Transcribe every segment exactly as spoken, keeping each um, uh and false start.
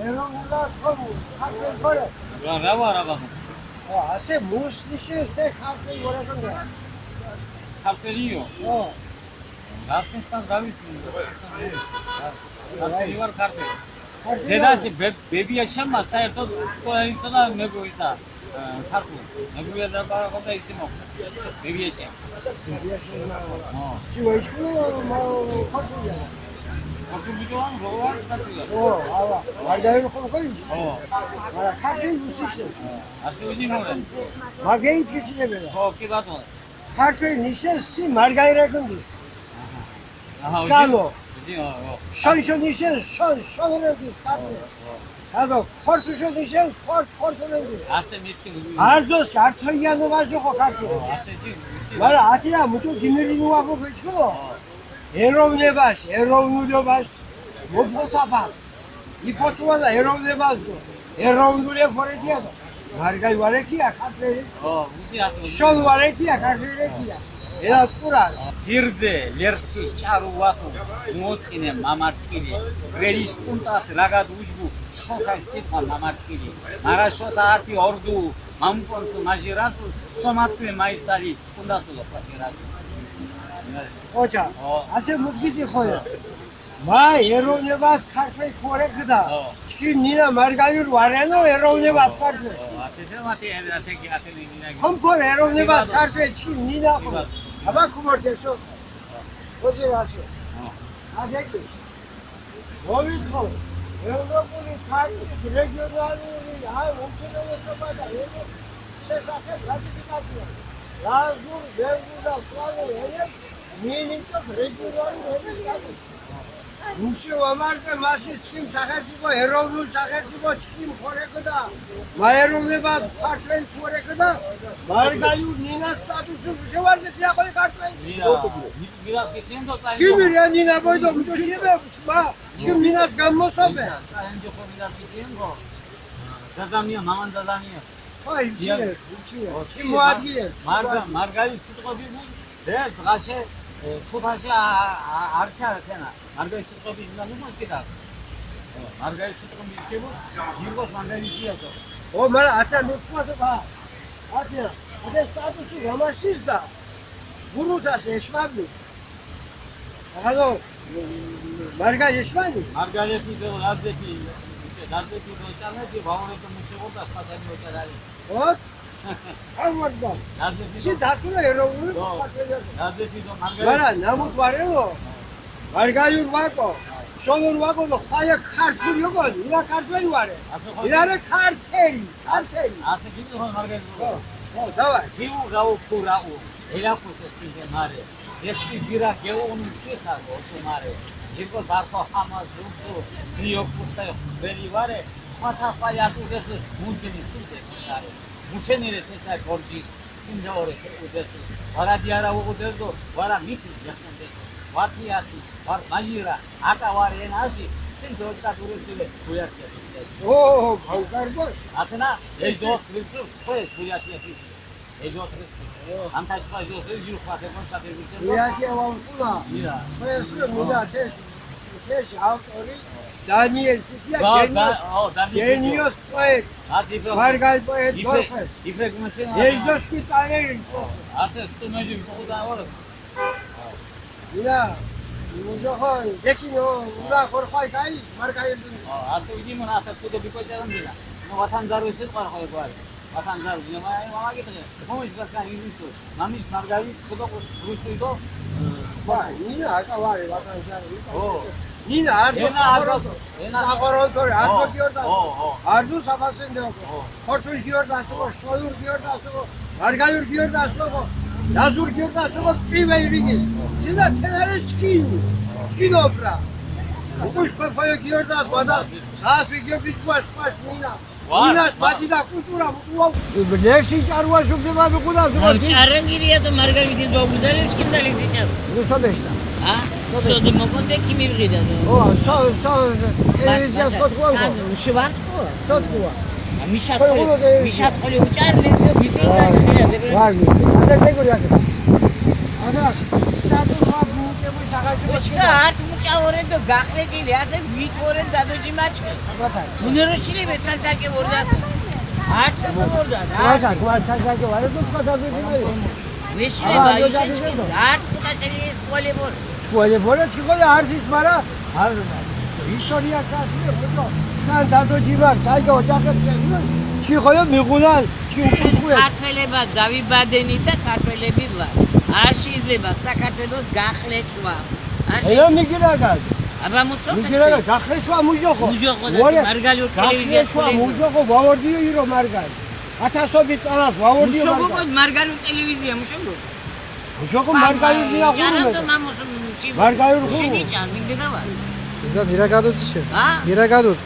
Erro nula komu, karteli kore. Ra, ra, ra, ra. O, ase mus nişe se karteli kore konde. Karteli yo. O. Rastin san davis. Karteli var karteli. Karteli. Dedasi be-, bebi yaşama, sa erto, to insana ne bu isa. Karteli. Ne bu ya da para konda isim o. Bebi yaşama. Bebi yaşama. O. Şimdi işte, ma, karteli ya. Karteli bir de var, bu var, karteli. O, ala. Var da yok, koyun. O. Ala, karteli bu işte. Asi uzi no re. Ma genç kişi de böyle. Ho, ki bato. Karteli nişe si margayra kundis. Aha. Aha, skalo. Uzi, uzi, o, o. Şon şon nişe şon şon rendis karteli. O, o. Kado, kortu şon nişe kort kort rendis. Ase miskin. Ardos, arto yanı var çok o karteli. O, ase çi, çi. Vara, atilla mutu gimiri nuva bu geçko. O. Erro ne baş, erro nulo baş. Mo potapa. İpotuva da erro ne baş do. Erro nule fore diya do. Margay vare kiya karteli. O, bu ki asıl. Şon vare kiya karteli kiya. Ela kura. Girze, lersi, çaru vatu. Motkine, mamartkili. Reliş puntat, ragad ucbu. Şoka sitma mamartkili. Mara şota ati ordu. Mamuponsu, majirasu. Somatme maisali. Kundasulo, patirasu. Oca, o. Ase mutkiti koya. Ma, erro ne baş karteli kore kıda. O. Çikim nina margayur vareno erro ne baş karteli. O, ate se mati, ate ki, ate ni nina. Kom kore erro ne baş karteli çikim nina kom. Ama kumor se so. O. Ate ki. Movitko. Evropuli karteli regionali, ay, umçinele sopada, evo, se sase ratifikasiya. Lazur, verguda, flalo, ele, minito, regionali, ele, Muşi vamarde masi çikim saxesi bo, erro nul saxesi bo, çikim kore kıda. Ma erro ne baş karteli kore kıda. Margayur nina statusu muşi varde tiya koy karteli. Nina, mi-, miras geçiyen do. Kim bir ya nina boydo, muşi be, ma, kim nina gammo sobe. Nina, sen önce ko miras geçiyen ko. Dadamiye, maman dadamiye. Ha, ilçiye, ilçiye. O, kim muadiye. Marga, margayur sütko bir bu. De, ğaşe, e, tutaşe, a, a, arça tena. Margayur sütko bir lan nasıl kitap? O, margayur sütko bir ki bu. Yirgos margayur bir şey yazıyor. O, mara, ata, ne tutması var? Ata, ata statusu ramaşiz da. Bunu da seçmez mi? Aha, no. Marga yeşmani? Marga yeşmani, lazeti, lazeti, lazeti, lazeti, vavore to mucho da spatani o kadar. Ot? Amarda. Lazeti. Si dasura ero uru. Lazeti to marga. Mara, namut vare no. Margayur vako. Şonur vako no. Kaya karteli yoko. Ina karteli vare. Ina re karteli. Karteli. Asa kim no marga. O, o, tamam. Kiu gau pura u. Ela kuso sinde mare. Eski bira geonu kisa gotu mare. Jiko zarto hama zurtu, dio kusta veli vare, mata pa yatu desu, mundini sinte kusare. Musenire tesa gorgi, sinde ore te udesu. Vara diara u udesu, vara miti yakun desu. Vati ati, var majira, aka var enasi, sinte oka durusile, kuyat yatu desu. Oo, bhangkar boş. Atına, ey dost, bir sürü, koy, kuyat yatu. Ejo tres. Anta chwa ejo tres, yu chwa tres, chwa tres. Iya, iya, wa kula. Iya. Pues, mira, tres, tres autori. Daniel, ya, da, genios, da, oh, Daniel, genios, poet. Ah, sí, pero Margal, poet, Borges. Ifre, Ifre, ¿cómo se llama? Ellos que también. Hace su medio, un poco de ahora. Ina, mujoxo, yeki no, ula xorxai kai, marka yendun. O, asta uji mona, asta kudo biko charan dina. No, vatan zaru isi xorxai kuari. Vatan zaru, ina ma, ma, ma gitne. Komuş başkan yürüyüşü. Mamiş margari kudo kurusu do. Ba, ina aka var, vatan zaru. O. Ina, arzu, ina, arzu. Ena. Akoron tori, arzu giyordas. O, o. Arzu sabasın de. O. Kortun giyordas, o. Şoyur giyordas, o. Margayur giyordas, o. Yazur giyordas, o. Prive irigi. Siza tenere çkin. Çkin opra. Kuş kofoyo giyordas, bada. Nasıl giyor, biz baş, baş, mina. Var, Minas var. Batida kultura, bu. Leksi çarwa şukri ma bir kuda. Çarın giriye de marga bir de bu da leksi kim da leksi çar. Rusa beşta. Ha? So de mokonde kimi bir de. O, so, so, e, ya skot kuwa. Şu var mı? Skot kuwa. Mişas kole, mişas kole uçar leksi bitti. Var mı? Hadi ne görüyorsun? Ana. ჩქა ართი მუჭა ვორენდო გახლეჭილი, ასე ვით ვორენ დადო ჯიმაჩქ. უნეროშილი მეცალცაკე ვორდათ. ართი ვორდათ. არტ. ვეშილება ისეჩკი, არტ ხუთა შენი სკოლე ბორ. სკოლე ბორ ჩიქო და არტის მარა. არ ისტორია გასმე, ხო? სან დადო ჯიმარ, საიდო ოჯახებს შენ. ჩიქოიო მიღუნან, ჩი უჩუქუე. ქართველებად დავიბადენით და ქართველები ვარ. არ შეიძლება საქართველოს გახლეჩვა. არ ელა მიგირაგად. აბა მუსო მიგირაგად, გახლეჩვა მუჟოხო. მუჟოხო და ვორე, მარგალი ურ ტელევიზია გახლეჩვა მუჟოხო, ვავორდიო ირო მარგალი. ათასობით წალას ვავორდიო მუშო მარგალი. გოგო, მარგალი ურ ტელევიზია მუშო გოგო. მუშო გოგო, მარგალი ურია. ჭარანტო მამოსო. მარგალი ურ. შენი ჭარ მიგდედა ვარ. და მირაგადოთ შე. ა? მირაგადოთ.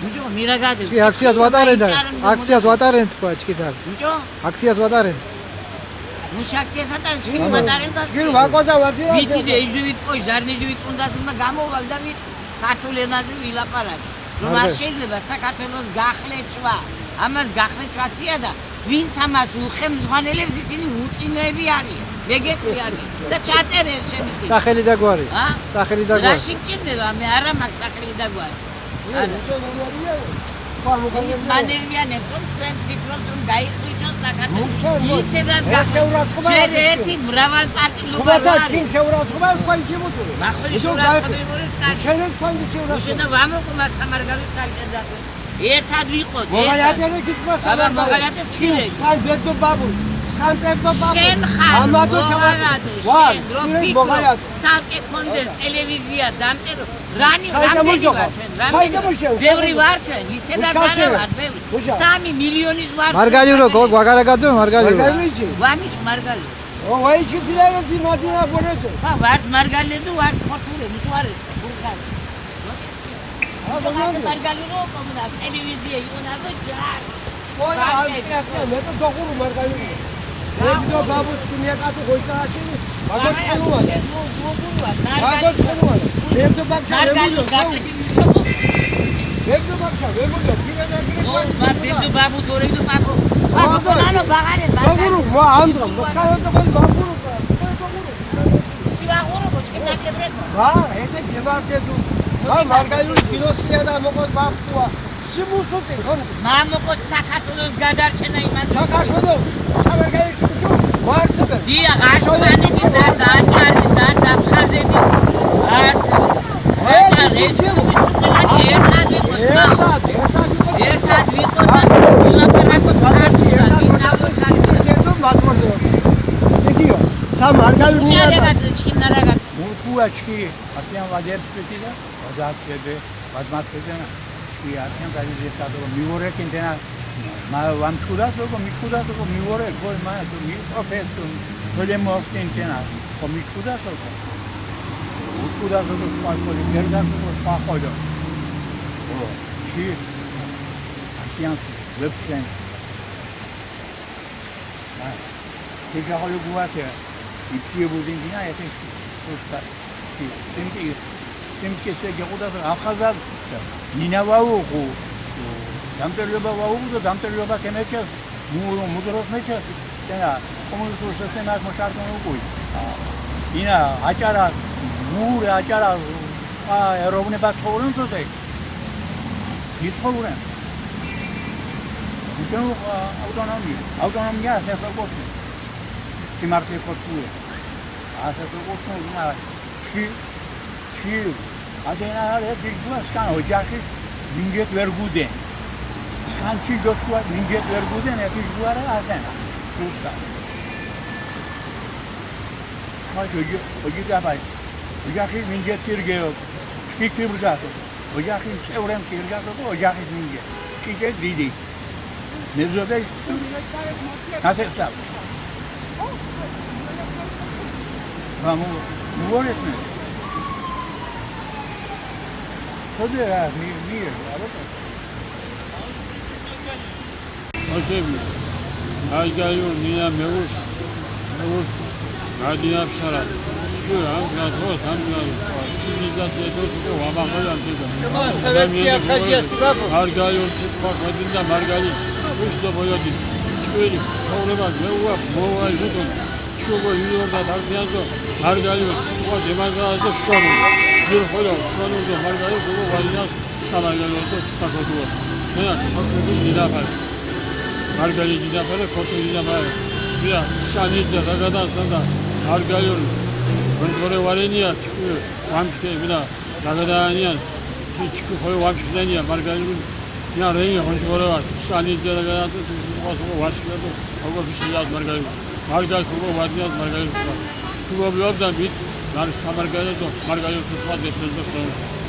მუჯო, მირაგადოთ. ჩი აქციას ვატარენ და. აკციას ვატარენ თქვა ჩკიდარ. მუჯო? აქციას ვატარენ. მუშ აქციას ატარენ, ჩკიდ ვატარენ და. ჩკიდ ვაკო და ვატირა. ვიტი დე ეჯდუვით კოშ, ზარნეჯდუვით უნდა თუმა გამოვალ და ვიტ ქართულ ენაზე ვილაპარაკ. რომ არ შეიძლება საქართველოს გახლეჩვა. ამას გახლეჩვა თია და ვინც ამას უხემ ზღვანელებს ისინი უტინოები არიან. მეგეტყვი არის და ჩატერე ეს შემიძლია. სახელი და გვარი. ა? სახელი და გვარი. რაში გჭირდება? მე არა მაქვს სახელი და გვარი. არა. ის მანერმიანებს რომ თქვენ ფიქრობთ რომ გაიხრიჩოს საქართველო. ისედაც ეს გახ-, შეურაცხყოფა ჯერ არის ერთი მრავალპარტიულობა ხუბაცა არ ჩინ არის. შეურაცხყოფა თქვენ ჩიმუთური. მახორი მუშო შეურაცხყოფა გაიხ-, იმურებს კაცი. მუშენებს თქვენ ჩიმუთური. მუშენა ვამოკო მას სამარგალო ცალკე და ერთად ვიყოთ, მოგაიატერე ერთად. გიჩმა აბა, სამარგალო. მოგაიატე ჩინ, სილე. სან ბედო ბაბუს, სან წერდო ბაბუს. შენ ხარ, ამადო მოგაიატე, ჩავატე. შენ დრო სილე ფიქრო. მოგაიატე. ცალკე კონდეს ტელევიზია დამტერო. რანი, საიდან რამდენი მუჯოხო? ვარ ჩვენ? რამდენი? საიდან მუჯოხო? ბევრი ვარ ჩვენ, ისედაც მუშა არა ჩვენ. ვარ ბევრი. მუშა. სამი მილიონის ვარ მარგალიურო, ჩვენ. გო-, გვაგარაგადო, მარგალიურო. მარგალიურო. ვამიჩ მარგალიურო. ო, ვაიჩი დილერე დი მადინა ბორეთე. ხა, ვარ მარგალედო, ვარ ქოთურე, მიტوارد. ბურგალ. ა, ბურგალ. მარგალიურო, კომუნა, ტელევიზია, იონარდო ჯარ. ო, ია, ბანკე. მე დოღურუ მარგალიურო. ბებდო ბაბუს კიმია კატუ გოიტა აშენი, მაგოჩენუა. მაგოჩენუა. ბებდო ბაქა, მეგოჯო. ბებდო ბაქა, მეგოჯო. ფირა და ფირა. ო, ბებდო ბაბუ თორე დო ბაბუ. ბაბუ, ნანო, ბაღარე, ბაღარე. დოღურუ, ვა, ანდრო, მაქა, დოღურუ, ბაბურუ, დოღურუ. სივაღურო, გოჩქე, ნაკლებრეკო. ვა, ეთე გემარჯედუ. ვა, მარგალიურო, გინოსკია და მოკო ბაბუა. სიმუსუპი, ხო? მამოკო საქართველოს გადარჩენა იმან საქართველოს სამარგალიშუში ვარცებენ. დია, არც სვანეთის, არც აჭარის, არც აფხაზეთის, არც აჭარის, ერთად ვიყოთ, ერთად, ერთად ვიყოთ. ერთად ვიყოთ და ვილაპარაკოთ ქართულად, ვისწავლოთ ქართულად. კეთო, მადლობთ. იგიო, სამარგალიშუში. უჭარეგად, ჩქიმნარაგად. მურქუა ჩქი, ათიან ვადერც პეტი და ვადაჩებე. ვადმასკეძენა, ჩი ათიან გაიზირდა, რომ მიორეკინ დენა, მა-, ვამჩხუდას, რომ მიჩხუდას, რომ მიორეკ, ხო, მა-, რომ მიპროფესიონ, თოლე მოახტინ დენა, ხო, მიჩხუდას, რომ. უჩხუდას, რომ სხვა, ხო, გერდას, რომ სხვა, ხო, რომ. ხო, ჩი, ათიან ვეფშენ. მა, ჩი, ხო, გუათე, იფშიე ბუდინგინა, ეთე, სუსტა. სიმკი, სიმკი ესე გეყუდა აფხაზა, მინა ვაუღუ, დამწერლობა ვაუღუ და დამწერლობა ქემეჩეს, მუ-, მუდროს მეჩეს, ენა, კომუნისტურ სისტემას მოშარდონ უკუი. ინა, აჭარა, მურე აჭარა, ა, ეროვნება ცხოვრენ თოთე, გიცხოვრენ. უშენ, ა, ავტონომია, ავტონომია ასე ხო გქონს. სიმართლე ხო თუე. ასე ხო გქონს, ნა, ჩი, ჩი, ადენა არე, ეხი ჯგურა სკან ოჯახის მინჯეთ ვერ გუდენ. სკან ჩი ჯოშუა მინჯეთ ვერ გუდენ, ეხი ჯგურა აზენა. სუსტა. ხა, ოჯი, ოჯი დაბაი. ოჯახის მინჯეთ კი რგეო, ჩი კი ბრგასო. ოჯახის წევრემ კი რგასო, ოჯახის მინჯეთ. ჩიჩე დიდი. მეზობე გასესწავ. ვამუ, უორესმე. ხოდე რა, მი-, მიერ, აბა. ოსები, აი, გაიო, ნია მეურს, მეურს, გადინა ფშარა. ჩუ, ამ გათოს, ამ გათოს. ცივილიზაცია ეთოს, უკვე ვამაყო, ამ თვითონ. შუა, სოვეტი ადამიანები აფხაზია, ხორე, ბაბო. არ გაიო, სიტყვა ხედინდა, მარგალის, უშ და ბოიოდი. ჭვილი, ცხოვრება, მეუა, მოვა, ჟუტონ. გოგო იორდა დარფიაზო მარგალიო სიტყვა დემარგააზო შონუ. ჟირ ხოლო შონუ დო მარგალიო გოგო ვალინას სამარგალიო დო საკოდუო. მენა ქოთუ დინაფარ. მარგალი დინაფარ, ქოთუ დინაფარ. ვია შანიძე გაგადას და მარგალიო. გონჯგორე ვარენია ჩიკუ ვამჩკე ვინა გაგადანია ჩიკუ ხოლო ვამჩკენია მარგალიო. ია რეი გონჯგორე ვარ შანიძე გაგადას და სიტყვა სულ ვაჩკია დო გოგო ფიშიას მარგალიო. მარგალი გოგო ვარენიას მარგალიო. გოგო ვიობდა მით მარ სამარგალიო დო მარგალიო სიტყვა დეცეზო შონუ.